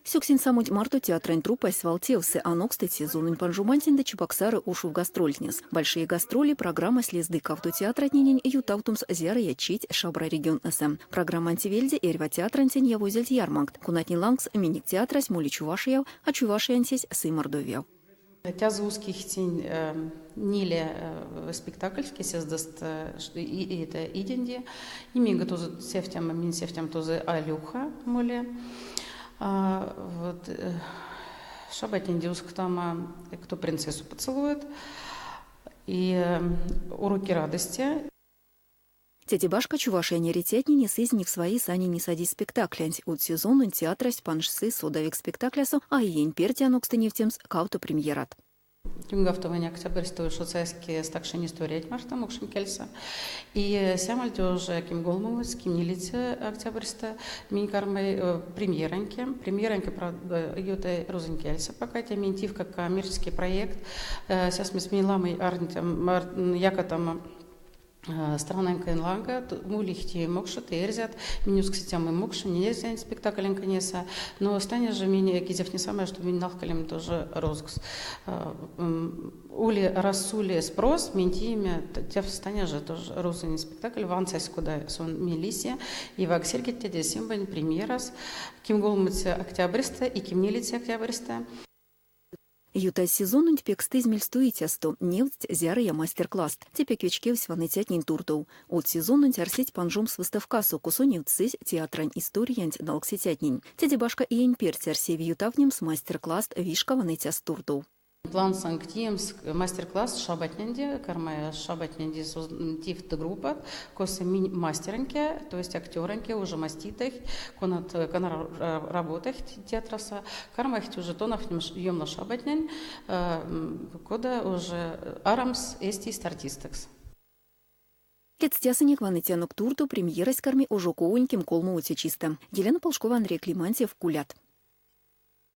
Сёксень самонть марто театрань труппась свал тевсэ, анокстыть сезононь панжомантень ды Чебоксары ошов гастрольтнес. Большие гастроли программась лезды кавто театратненень ютавтомс зярыя чить шабра регионтнэсэ. Программанть вельде эрьва театрантень явозельть ярмакт, конатнень лангс минек театрась моли Чувашияв, а Чувашиянсесь сы Мордовияв. Тязускихтинь ниле спектакльть кесэздэст это иденди. И минь готовы сефтям, минь сефтям тоже Алюха моле. Вот шабатнинди усктама, кто принцессу поцелует. И уроки радости. Теде башка, Чувашиянь эрицятне несызь Не в свои сани не садись спектаклянть. Од сезононь театрась панжсы содавикс спектаклясо, а иень перть аноксты невтемс кавто премьерат. Кемгавтовонь октябрьстэ ушодсаське стакшинь историять марто мокшонь кельсэ. И сямольть уже кемголмовоць, кемнилеце октябрьстэ минь кармай премьераньке. Премьераньке, правда, юты рузонь кельсэ пока те минь тив как коммерческий проект. Сейчас мы с Миламой якатам странанькань ланга мулихти мокшот, эрзят, минюскситям и мокши, не эрзянь спектаклень конеса, но станет же меня кизев не самое, что минь налкалем тоже розгс. Ули расули спрос, минтиме, тев станет же тоже рузынь спектакль, ванцась куда сон милисе, и ваксергетте симбань премьерас, кемголмыце октябрьстэ и кемнилице октябрьстэ. Ютазь сезононть пекстызь мельстуицясто, невтсть зярыя мастер-класст. Те пек вечкевсь ваныцятнень туртов. Од сезононть арсить панжомс выставкасо, косо невтсызь театрань историянть налксицятнень. Теде башка иень перть арсеви ютавтнемс мастер-класст вишка ваныцяст туртов. Плансонк теемс мастер-класс шабатненде, кармая шабатненде тифт группа, косо минь мастереньке, то есть актереньке, уже маститых, конат кона работах театраса, кармахть уже тонавтнемс ёмла шабатнень, кода уже арамс эстист артистэкс. Ледстясынек, ваныцянок туртов премьерась карми ожоковонь кемколмовоце чистэ. Елена Полшкова, Андрей Климантьев, Кулят.